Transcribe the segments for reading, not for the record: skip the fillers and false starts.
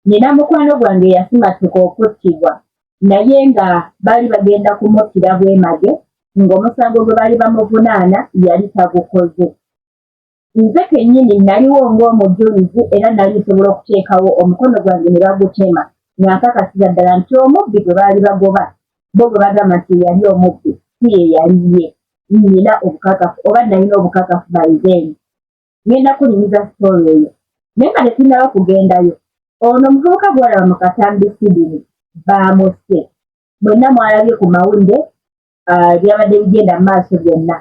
Nina mukwano gwange eyasimattuka okuttibwa naye nga baali bagenda kumuttira bwemage ng'omusango gwe baali bamuvunaana yali tagukoze. Nze kennyini naliwo ng'omujulizi era nali nsobola okuteekawo omukono gwange ne bagutema nga nkakasiza ddala nti omubbi gwe baali bagoba bo gwe bagamba nti ye yali omubbi si ye yali ye. Nnina obukakafu oba nalina obukakafu by then. Ngenda kunyumiza story eyo naye nga tetunnaba kugendayo. Ono omuvubuka gw'olaba mu katambi Sydney baamusse. Mwenna mwalabye ku mawulire ebyabadde bigenda mu maaso byonna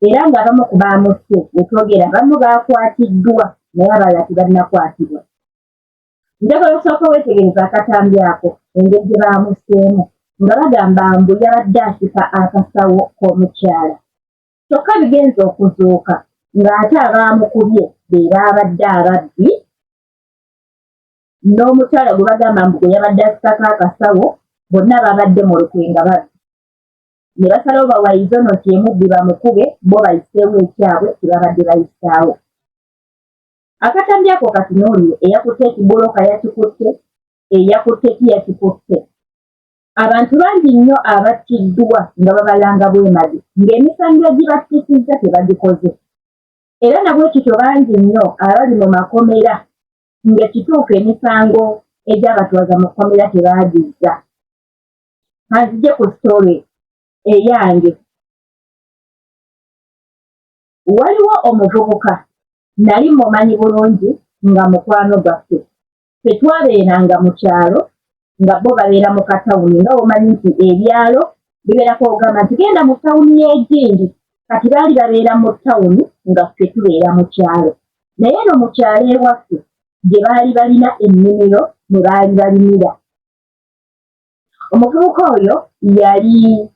era ng'abamu ku baamusse we twogera abamu baakwatiddwa naye abalala tebannakwatibwa. Njagala osooke weetegereze akatambi ako engeri gye baamusseemu nga bagamba mbu yabadde asika akasawo k'omukyala. Kyokka bigenze okuzuuka ng'ate abaamukubye be baabadde ababbi n'omukyala gwe bagamba mbu gwe yabadde asikako akasawo bonna baabadde mu lukwe nga babbi. Ne basalawo bawayize ono nti ye mubbi bamukube bo bayiseewo ekyabwe kye babadde bayisaawo. Akatambi ako katunuulire, eyakutte ekibulooka yakikutte, eyakutte ki yakikutte. Abantu bangi nnyo abattiddwa nga babalanga bwemage ng'emisango egibattisizza tebagikoze. Era na bwe kityo bangi nnyo abali mu makomera ng'ekituufu emisango egyabatwaza mu kkomera tebaagizza. Kanzije ku story eyange. Waliwo omuvubuka nali mmumanyi bulungi nga mukwano gwaffe. Ffe twabeeranga mu kyalo nga bo babeera mu katawuni nga bw'omanyi nti ebyalo bibeerako ogamba nti genda mu tawuni y'egindi kati baali babeera mu tawuni nga ffe tubeera mu kyalo naye eno mu kyalo ewaffe gye baali balina ennimiro mwe baali balimira. Omuvubuka oyo yali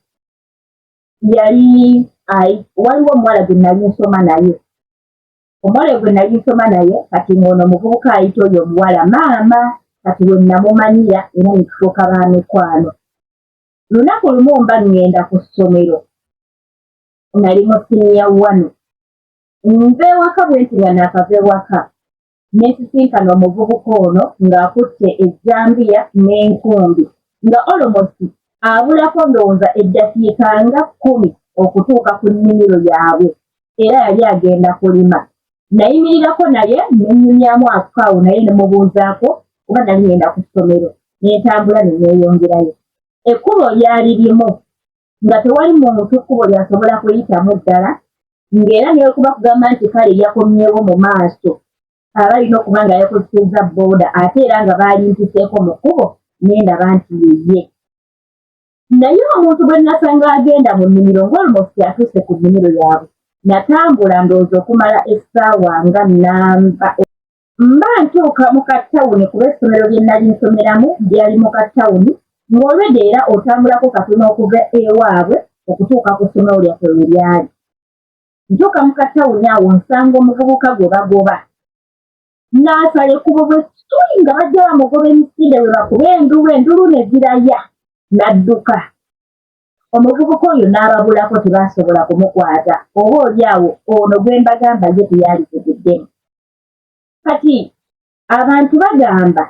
yali waliwo omuwala gwe nali nsoma naye Omuwala gwe nali nsoma naye kati ng'ono omuvubuka ayita oyo omuwala maama kati we namumanyira era ne tufuuka ba mikwano. Lunaku lumu mba ŋŋenda ku ssomero nali mu siniya wano nva ewaka bwe nti nga naakava ewaka ne nsisinkana omuvubuka ono ng'akutte ejjambiya n'enkumbi nga olomosi abulako ndowooza eddakiika nga kkumi okutuuka ku nnimiro yaabwe era yali agenda kulima. Nayimirirako naye ne nnyumyamu ako awo naye ne mubuuzaako kuba nali ngenda ku ssomero ne ntambula ne neeyongerayo. Ekkubo lyali limu nga tewali muntu kkubo ly'asobola kuyitamu ddala ng'era ne bwe kuba kugamba nti kale yakomyewo mu maaso aba alina okuba nga yakozesezza bbooda ate era nga baalimpiseeko mu kkubo ne ndaba nti ye ye. Naye omuntu gwe nnasanga agenda mu nnimiro ng'olmost atuuse ku nnimiro yaabwe, natambula ndowooza okumala essaawa nga nnamba. Mba ntuuka mu ka ttawuni kuba essomero lye nnali nsomeramu lyali mu ka ttawuni ng'olwedda era otambulako katono okuva ewaabwe okutuuka ku ssomero lyaffe we lyali. Ntuuka mu ka ttawuni awo nsanga omuvubuka gwe bagoba. N'asala ekkubo bwe sswi nga bajja bamugoba emisinde bwe bakuba enduulu, enduulu ne ziraya n'adduka. Omuvubuka oyo n'ababulako tebaasobola kumukwata oba oli awo ono gwe mbagamba ye teyalikuguddemu. Kati abantu bagamba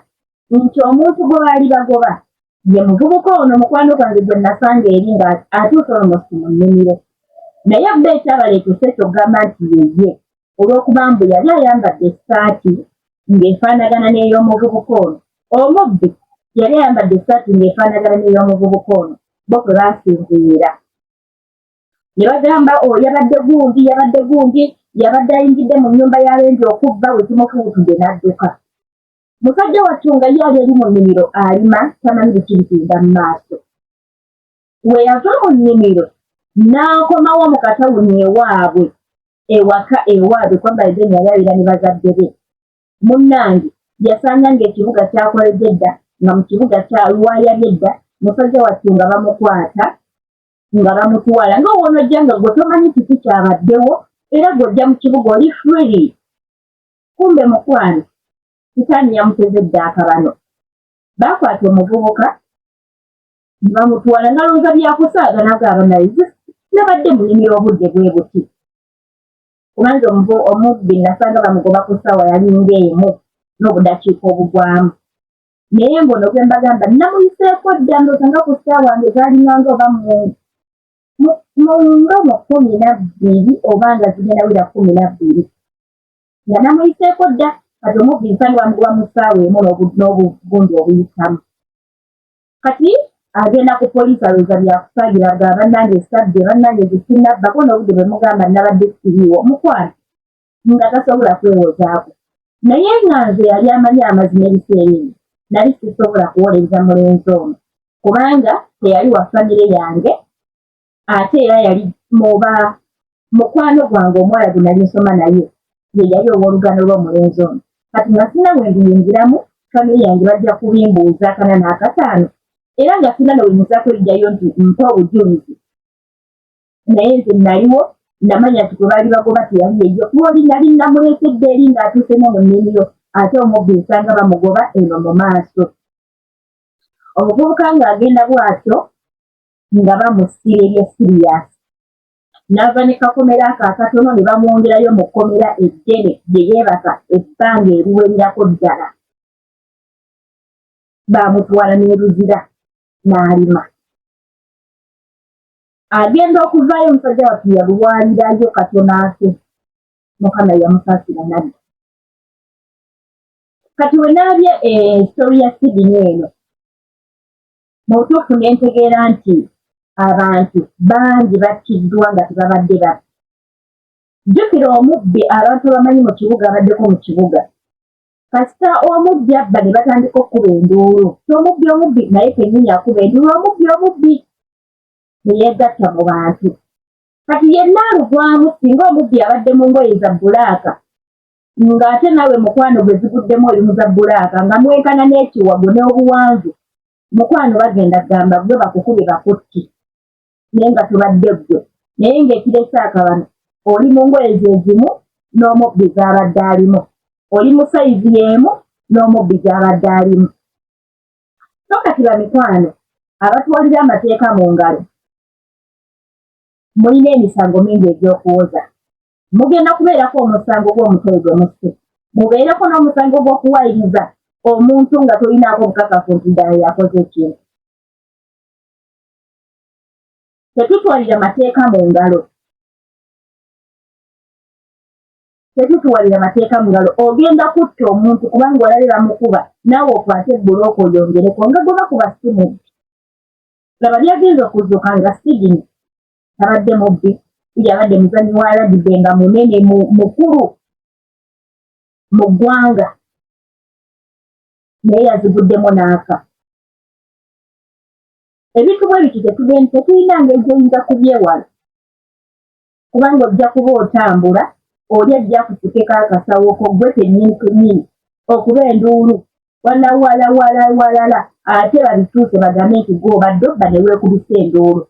nti omuntu gwe baali bagoba ye muvubuka ono mukwano gwange gwe nasanga eri nga atuuse almost mu nnimiro naye bo ekyabaleetesa ekyo okugamba nti yeye olw'okuba mbu yali ayambadde essaati ng'efaanagana n'ey'omuvubuka ono omubbi yali ayambadde essaati ng'efaanagana n'ey'omuvubuka ono bo kwe baasinziira ne bagamba o oh, yabadde gundi yabadde gundi yabadde ayingidde mu nnyumba y'abendi okubba we kimufuutudde n'adduka musajja wattu nga ye ali eri mu nnimiro alima tamanyi biki bigenda mu maaso we yava mu nnimiro n'akomawo mu katawuni ewaabwe ewaka ewaabwe kuba by then yali abeera ne bazadde be munnange yasanga ng'ekibuga kyakoledde dda nga mu kibuga lwayabye dda musajja wattu nga bamukwata nga bamutwala nga wonojja nga gwe tomanyi kiki kyabaddewo era gwojja mu kibuga oli free kumbe mukwano sitaani yamuteze dda akabano bakwata omuvubuka ne bamutwala nalowooza byakusaaga nagaaba naye nabadde munimiro obudde bwe buti kubanga omubbi nasanga bamugoba ku ssaawa yalinga emu n'obudakiika obugwamu. Naye ng'ono gwe mbagamba namuyiseeko dda, ndowooza nga ku ssaawa nge zaalinganga oba nga mu 12 oba nga zigenda wera 12, nga namuyiseeko dda. Kati omubbi nsanga bamugoba mu ssaawa emu n'obugundi obuyitamu. Kati agenda ku poliisi, alowooza byakusaagira bwa bannange sabbe, bannange nze sinnabbako, n'obudde bwe mugamba nabadde siriiwo, mukwano, nga tasobola kwewozaako. Naye nga nze yali amanyi amazima, ebiseera ebyo nali sisobola kuwolereza mulenzi ono kubanga teyali wa famire yange, ate era yali muba mukwano gwange omuwala gwe nali nsoma naye ye yali ow'oluganda lw'omulenzi ono. Kati nga sina we ndiyingiramu, famire yange bajja kubimbuuza akana n'akataano, era nga sina ne wenyinza kwejjayo nti mpa obujulizi. Naye nze naliwo, namanya nti gwe baali bagoba teyali yeyyo, kuba oli nali namuleetedde eri ng'atuuse ne mu nnimiro, ate omubbi nsanga bamugoba eno mu maaso. Omuvubuka ng'agenda bw'atyo nga bamusiba ebya siriyasi, n'ava ne kakomera ako akatono ne bamwongerayo mu kkomera eddene gye yeebaka ebbanga eriwererako ddala. Baamutwala n'e Luzira n'alima. Agenda okuvaayo omusajja wattu yalwalirayo katono afe, Mukama yamusaasira nadda. Kati we nalabye esitori ya Sydney eno, mu butuufu ne ntegeera nti abantu bangi battiddwa nga tebabadde babbi. Jjukira omubbi abantu abamanyi mu kibuga, abaddeko mu kibuga, kasita omubbi abba ne batandika okukuba enduulu ti omubbi omubbi, naye kennyini akuba enduulu omubbi omubbi, ne yeegatta mu bantu. Kati yenna alugwamu singa omubbi abadde mu ngoye za bbulaaka, ng'ate naawe mukwano gwe ziguddemu oli mu za bbulaaka, nga mwenkana n'ekiwago n'obuwanvu, mukwano bagenda kugamba gwe bakukubye bakutte, naye nga tobadde ggwe. Naye ng'ekirese akabano, oli mu ngoye ze zimu n'omubbi z'abadde alimu, oli mu sayizi y'emu n'omubbi gy'abadde alimu. So kati bamikwano abatwalira amateeka mu ngalo, mulina emisango mingi egy'okuwoza. Mugenda kubeerako omusango gw'omutwe gwe musse, mubeereko n'omusango gw'okuwayiriza omuntu nga tolinaako bukakafu nti ddala yakoze ekintu. Tetutwalira mateeka mu ngalo, tetutwalira mateeka mu ngalo. Ogenda kutta omuntu kubanga olabye bamukuba, naawe okwate bbulooka oyongereko nga gwe bakuba si mubbi. Laba byagenza okuzuuka nga Sydney tabadde mubbi, uli abadde muzannyi wa rugby nga munene mukulu mu ggwanga, naye yaziguddemu n'afa. Ebintu bwe biti tetulina ngeri gy'oyinza kubyewala, kubanga ojja kuba otambula oli ajja akusikeko akasawo ko gwe kennyini kennyini okuba enduulu walawalawalawalala, ate babituuse bagambe nti gwe obadde obba ne weekubisa enduulu.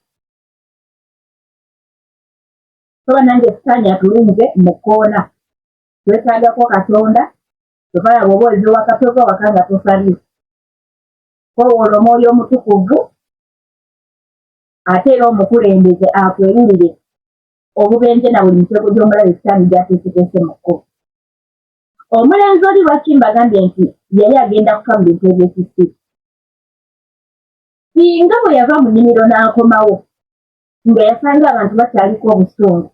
So banange, sitaani atulunze mu kkoona, twetaagako Katonda. Tovala bw'oba olive waka, tova waka nga tosabye, kowoola Omwoyo Omutukuvu, ate era omukulembeze akwerulire obubenje na buli mitego gy'omulabe sitaani gy'ateeseteese mu kkubo. Omulenzi oli lwaki mbagambye nti yali agenda kufa mu bintu ebyekisiru? Singa bwe yava mu nnimiro n'akomawo nga yasanga abantu bakyaliko obusungu,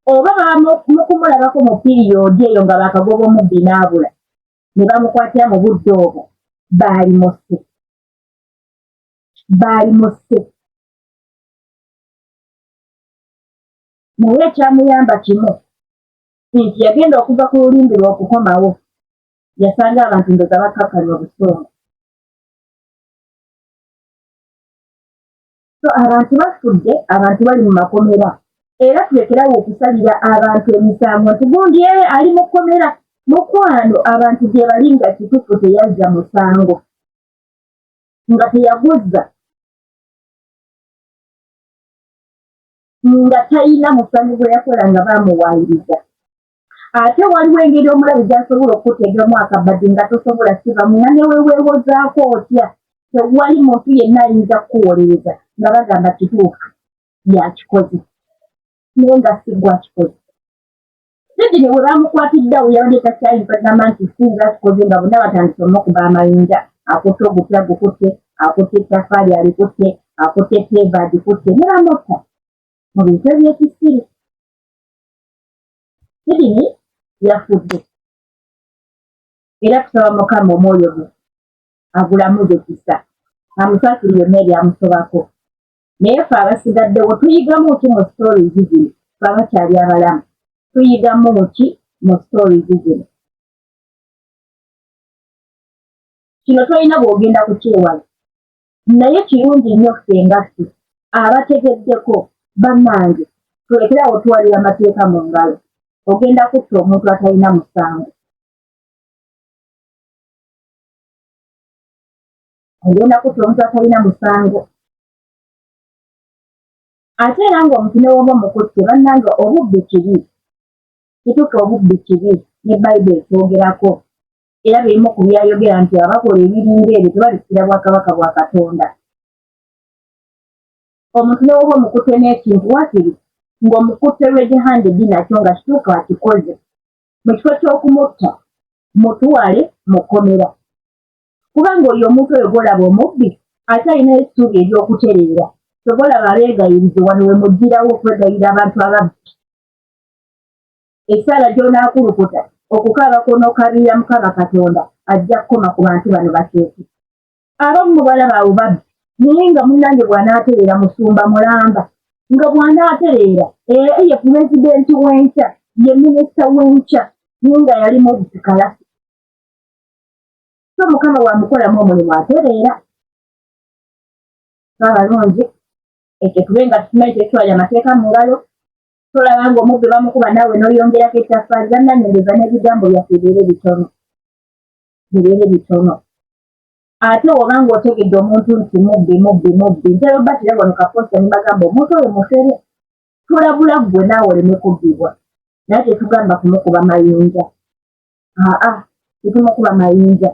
oba bamukumulabako mu piriyodi eyo nga bakagoba omubbi n'abula ne bamukwatira mu budde obwo, baali musse, baali musse. Naye ekyamuyamba kimu nti yagenda okuva ku lulimbi lw'okukomawo, yasanga abantu ndoza bakkakkanya obusungu. So abantu bafudde, abantu bali mu makomera, era tulekerawo okusalira abantu emisango nti gundi ee ali mu kkomera. Mukwano, abantu gye bali nga kituufu teyazza musango, nga teyaguzza, nga talina musango gwe yakola, nga bamuwaayiriza. Ate waliwo engeri omulabe gy'asobola okukutegamu akabadi nga tosobola kivamu, nga ne weweewozaako otya tewali muntu yenna ayinza kukuwolereza, nga bagamba kituufu yakikoze, naye nga si gwe akikoze. Sidney we bamukwatidde awo yabadde takyayinza gamba nti sinza akikoze, nga bonna batandise omukuba amayinja. Akutte oguti agukutte, akutte ettafaali alikutte, akutte etteeva agikutte, ne bamutta mu bintu eby'ekisiru. Sidini yafudde era tusaba Mukama omwoyo gwe agulamuze kisa, amusaasire byonna ebyamusobako. Naye ffe abasigaddewo tuyigamu ki mu stories zino? Ffe abakyali abalamu tuyigamu ki mu stories zino? Kino tolina bw'ogenda kukyewala, naye kirungi nnyo ffe nga ffe abategeddeko. Bannange, tulekere awo twalira amateeka mu ngalo. Ogenda kutta omuntu atalina musango, ogenda kutta omuntu atalina musango. Ate era ng'omuntu ne woba omukutte, bannange, obubbi kibi. Kituufu, obubbi kibi, ne Bayibuli ekyogerako, era birimu ku byayogera nti abakola ebiringa ebyo tebalisikira bwakabaka bwa Katonda. Omuntu ne woba omukutte n'ekintu, wakiri ng'omukutte red handed nakyo nga kituufu akikoze, mu kifo ky'okumutta mutwale mu kkomera, kubanga oyo omuntu oyo gw'olaba omubbi ate alina essuubi ery'okutereera. Kyova olaba abeegayirizi wano we muggyirawo okwegayirira abantu ababbi. Essaala gy'onaakulukuta okukaaba kw'onookabirira Mukama Katonda ajja kukoma ku bantu bano bakyuke. Abamu mubalaba abo babbi, naye nga munnange bw'anaatereera musumba mulamba, nga bw'anaatereera era ye pulezidenti w'enkya, ye minisita w'enkya, naye nga yali mubbi kalasi. So Mukama bw'amukolamu omulimu atereera. So abalungi, ekyo tube nga tukimanyi, tetwalira amateeka mu ngalo. Tolaba ng'omubbi bamukuba naawe n'oyongerako ettaffaali. Bannange, ndowooza n'ebigambo byaffe bibeere bitono, bibeere bitono. Ate oba ng'otegedde omuntu nti mubbi, mubbi, mubbi, ntera obatira wano kaposta ne bagamba omuntu oyo mufere, tulabula ggwe naawe oleme kubbibwa, naye tetugamba kumukuba mayinja. Aa, tetumukuba mayinja.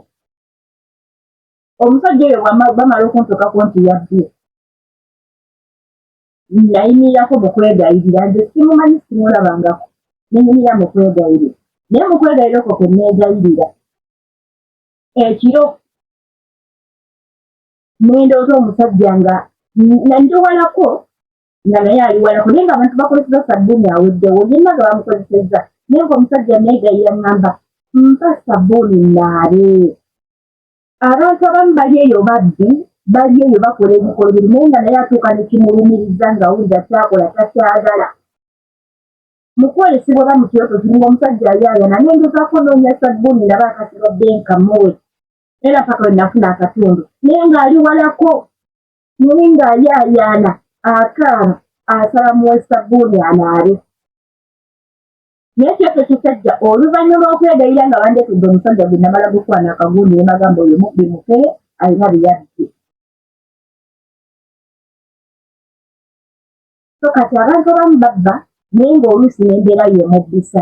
Omusajja oyo bamala okuntuukako nti yabbye, nayimirirako mu kwegayirira. Nze simumanyi, simulabangako, neyimirira mu kwegayirira, naye mu kwegayirira okwo kwe neegayirira ekiro nendooza omusajja nga ndi walako, nga naye ali walako, naye nga abantu bakozesa sabbuuni aweddewo yenna nga bamukozesezza, naye nga omusajja neegayira ngamba, "Mpa sabbuuni naabe." Abantu abamu bali eyo babbi, bali eyo bakola ebikolobero, naye nga naye atuuka nekimulumiriza ng'awulira kyakola takyagala. Mu kwolesebwa oba mu kirooto kiringa omusajja ayaayana, nengezaako noonya sabbuuni ndaba akasigadde nkamuwe, era paka we nafuna akatundu, naye ng'ali walako, naye ng'ayaayaana akaaba asaba muwe sabbuuni anaabe. Naye ekyoto kisajja, oluvannyuma lw'okwegayirira nga bandeetedde omusajja gwe namala gukwana akagundi, ne bagamba oyo mubbi mufere alina bye yabbye. So kati abantu abamu babba, naye ng'oluusi n'embeera yemubbisa.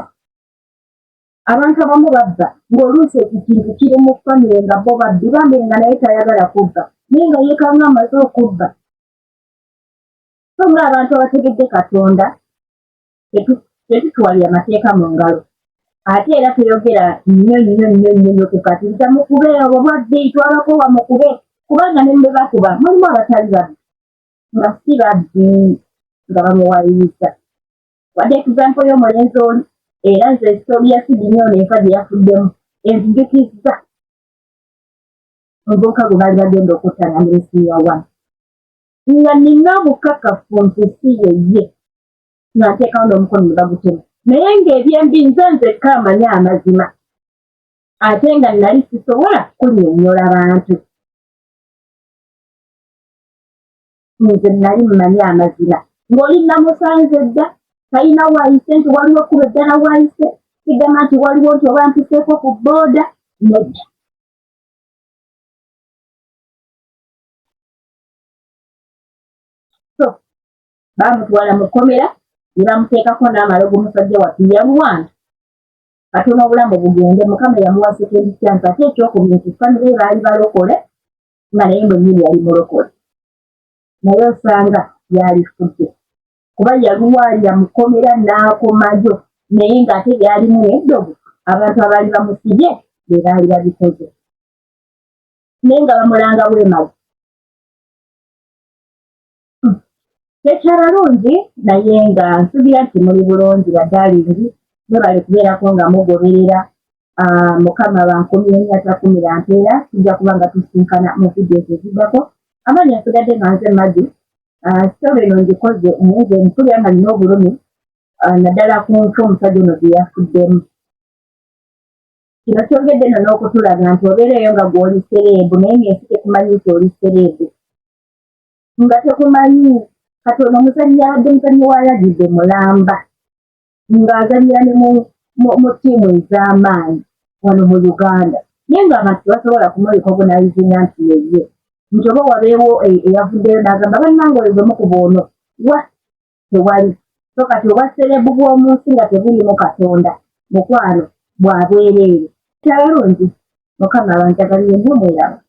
Abantu abamu babba ng'oluusi ekyo kintu kiri mu famire, nga bo babbi bambi, nga naye tayagala kubba, naye nga yeekanga amaze okubba. So ng'abantu abategedde Katonda, tetutwalira mateeka mu ngalo. Ate era toyogera nnyo nnyo nnyo nnyo nnyo kukatiriza mukube obwo bwabbi, twabakoowa, mukube, kubanga ne mbe bakuba mulimu abatali babbi, nga si babbi, nga bamuwayiriza. Wadde example y'omulenzi oli, era nze story ya Sidini ono enfa gye yafuddemu enzijukizza omuvubuka gwe baali bagenda okutta nga ndi mu senior one, nga nina obukakafu nti si yeye, nga nteekawo n'omukono ne bagutema, naye ng'ebyembi nze nzekka amanyi amazima, ate nga nali sisobola kunnyonnyola bantu. Nze nali mmanyi amazima ng'oli namusanze dda, talina waayise, nti waliwo ekkubo eddala waayise, sigamba nti waliwo nti oba mpiseeko ku booda, nedda. So baamutwala mu kkomera ne bamuteekako n'amalogo. Musajja wattu yalwana katono obulamu bugende. Mukama yamuwa second chance. Ate ekyokubiri nti famire baali balokole, nga naye mwennyini yali mulokole, naye osanga yalifudde kuba yalwalira mu kkomera n'akomayo, naye ng'ate byalimu n'eddogo abantu abaali bamusibye be baali babikoze. Naye nga bamulanga bwemazi. Tekyabalungi naye nga nsuubira nti muli bulungi badaalingi mwebale kubeerako nga mugoberera ah, mukama bankumye nnyo atakumira mpeera tujja kuba nga tusinkana mu videos eziddako amaanyi nsigadde nga nze madi ah, sitolo eno ngikoze naye nze mpulira nga nina obulumi ah, naddala ku nfu omusajja ono gye yafuddemu Kino kyongedde nno n'okutulaga nti obeera eyo nga gw'oli sereebu naye ng'ensi tekumanyi nti oli sereebu nga tekumanyi. Kati ono omuzannyi abadde muzannyi wa rugby mulamba ng'azannyira ne mu ttiimu ez'amaanyi wano mu Uganda naye ng'abantu tebasobola kumurikogunayizinga nti yeye nti oba wabeewo eyavuddeyo n'agamba bannange oyo gwe mukuba ono wa tewali so kati obwa serebu bw'omu nsi nga tebulimu katonda mukwano bwa bwereere kyabalungi mukama abanjagalire nnyo mweraba.